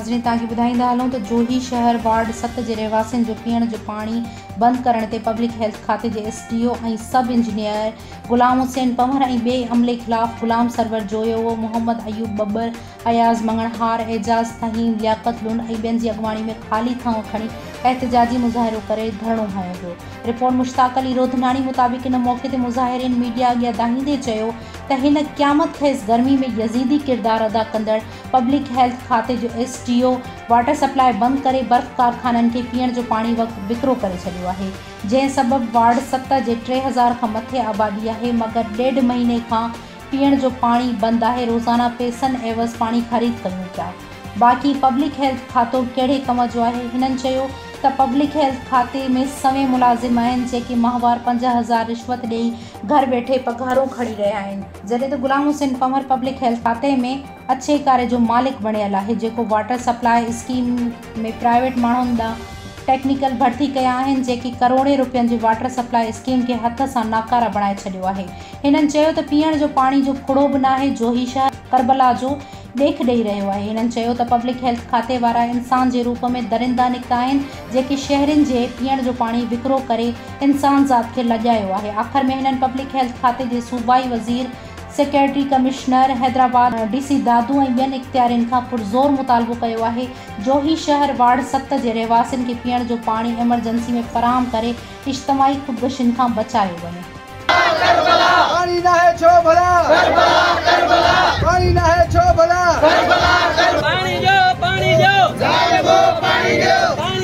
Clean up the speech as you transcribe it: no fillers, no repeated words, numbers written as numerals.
ناظرين توهان کي ٻڌائيندا هلون ته جوهي شهر وارڊ 7 جي رهواسين جو پيئڻ جو پاڻي بند ڪرڻ تي پبلڪ هيلٿ کاتي جي S D O ۽ sub engineer Ghulam Hussain Panhwar ۽ ٻئي عملي خلاف غلام سرور جويو، محمد ايوب ٻٻر، اياز مڱڻهار، اعجاز ٿهيم، لياقت لنڊ ۽ ٻين جي اڳواڻي ۾ خالي ٿانو کڻي احتجاجي مظاهرو ڪري ڌرڻو هنيو ويو. رپورٽ مشتاق علي روڌناڻي مطابق ان موقعي تي مظاهرين ميڊيا اڳيان دانهيندي چيو ته هن قيامت خيز گرمي ۾ يزيدي ڪردار ادا ڪندڙ پبلڪ هيلٿ کاتي جو S D O water supply بند ڪري برف ڪارخانن کي پيئڻ جو پاڻي وڪرو ڪري ڇڏيو آهي. جنهن سبب وارڊ 7 جي 3000 کان مٿي آبادي آهي مگر ڏيڍ مهيني کان پيئڻ جو پاڻي بند آهي روزانه پئسن عيوض پاڻي خريد ڪيون پيا باقي پبلڪ هيلٿ کاتو ڪهڙي ڪم جو آهي هنن چيو ته پبلڪ هيلٿ کاتي ۾ سوين ملازم آهن جيڪي ماهوار 5000 رشوت ڏئي گهر ويٺي پگهارون کڻي رهيا آهن جڏهن ته غلام حسين پنهور پبلڪ هيلٿ کاتي ۾ اڇي ڪاري جو مالڪ بڻيل آهي جيڪو واٽر سپلاء اسڪيم ۾ پرائيويٽ ماڻهن ڏانهن ٽيڪنيڪل ڀرتي ڪيا آهن جيڪي ڪروڙين روپين جي واٽر سپلاء اسڪيم کي هٿ سان ناڪاره بڻائي ڇڏيو آهي. هنن چيو ته پيئڻ جو پاڻي جو ڦڙو به ناهي جوهي شهر ڪربلا جو ڏيک ڏئي رهيو آهي. هنن چيو ته پبلڪ هيلٿ کاتي وارا انسان جي روپ ۾ درندا نڪتا آهن جيڪي شهرين جي پيئڻ جو پاڻي وڪرو ڪري انسان ذات کي لڄايو آهي. آخر ۾ هنن پبلڪ هيلٿ کاتي جي صوبائي وزير، secretary, commissioner Hyderabad, D C Dadu ۽ ٻين اختيارين کان پرزور مطالبو ڪيو آهي جوهي شهر وارڊ 7 جي رهواسين کي پيئڻ جو پاڻي ايمرجنسي ۾ فراهم ڪري اجتماعي خودڪشين کان بچايو وڃي. پاڻي ناهي ڇو ڀلا ڪربلا ڪربلا پاڻي ناهي ڇو ڀلا ڪربلا ڪربلا پاڻي ڏيو پاڻي ڏيو ظالمو پاڻي ڏيو.